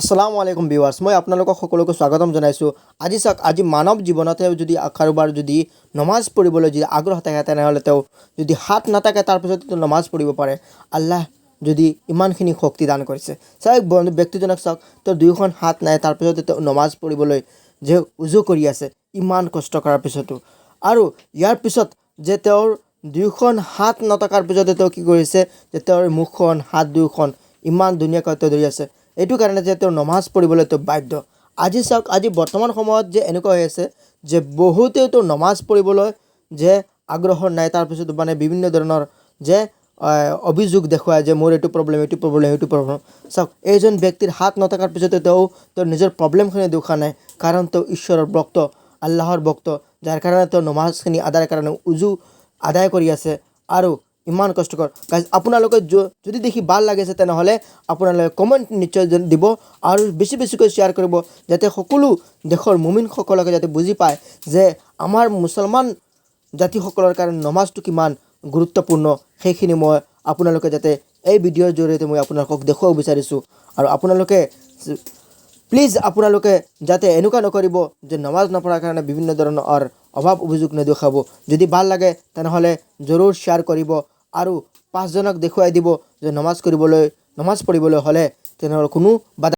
আসসালামু আলাইকুম ভিউৱাৰ্ছ, মই আপোনালোকক সকলোকে স্বাগতম জনাইছোঁ। আজি চাওক, আজি মানৱ জীৱনতে যদি কাৰোবাৰ যদি নমাজ পঢ়িবলৈ যদি আগ্ৰহ থাকে, তেনেহ'লে তেওঁ যদি হাত নাথাকে, তাৰপিছত তেওঁ নমাজ পঢ়িব পাৰে। আল্লাহ যদি ইমানখিনি শক্তি দান কৰিছে। চাওক, বন্ধু, ব্যক্তিজনক চাওক, তেওঁৰ দুয়োখন হাত নাই, তাৰপিছতে তেওঁ নমাজ পঢ়িবলৈ যে উজু কৰি আছে ইমান কষ্ট কৰাৰ পিছতো। আৰু ইয়াৰ পিছত যে তেওঁৰ দুয়োখন হাত নথকাৰ পিছতে তেওঁ কি কৰিছে যে তেওঁৰ মুখখন, হাত দুয়োখন ইমান ধুনীয়াকৈ তেওঁ ধৰি আছে, এইটো কাৰণে যে তেওঁ নমাজ পঢ়িবলৈ তেওঁ বাধ্য। আজি চাওক, আজি বৰ্তমান সময়ত যে এনেকুৱা হৈ আছে যে বহুতেতো নমাজ পঢ়িবলৈ যে আগ্ৰহ নাই, তাৰপিছত মানে বিভিন্ন ধৰণৰ যে অভিযোগ দেখুৱায় যে মোৰ এইটো প্ৰব্লেম, এইটো প্ৰব্লেম, সেইটো প্ৰব্লেম। চাওক, এইজন ব্যক্তিৰ হাত নথকাৰ পিছতে তেওঁ তেওঁৰ নিজৰ প্ৰব্লেমখিনি দেখুওৱা নাই, কাৰণ তেওঁ ঈশ্বৰৰ ভক্ত, আল্লাহৰ ভক্ত, যাৰ কাৰণে তেওঁ নমাজখিনি আদায়ৰ কাৰণে উজু আদায় কৰি আছে আৰু ইমান কষ্টকৰ। গাইজ, আপোনালোকে যদি দেখি ভাল লাগিছে, তেনেহ'লে আপোনালোকে কমেণ্ট নিশ্চয় দিব আৰু বেছি বেছিকৈ শ্বেয়াৰ কৰিব, যাতে সকলো দেশৰ মুমিনসকলকে যাতে বুজি পায় যে আমাৰ মুছলমান জাতিসকলৰ কাৰণে নমাজটো কিমান গুৰুত্বপূৰ্ণ। সেইখিনি মই আপোনালোকে যাতে এই ভিডিঅ'ৰ জৰিয়তে মই আপোনালোকক দেখুৱাব বিচাৰিছোঁ। আৰু আপোনালোকে প্লিজ, আপোনালোকে যাতে এনেকুৱা নকৰিব যে নমাজ নপঢ়াৰ কাৰণে বিভিন্ন ধৰণৰ অভাৱ অভিযোগ নেদেখাব। যদি ভাল লাগে, তেনেহ'লে জৰুৰ শ্বেয়াৰ কৰিব আৰু পাঁচজনক দেখুৱাই দিব যে নমাজ পঢ়িবলৈ হ'লে তেনেহ'লে কোনো বাধা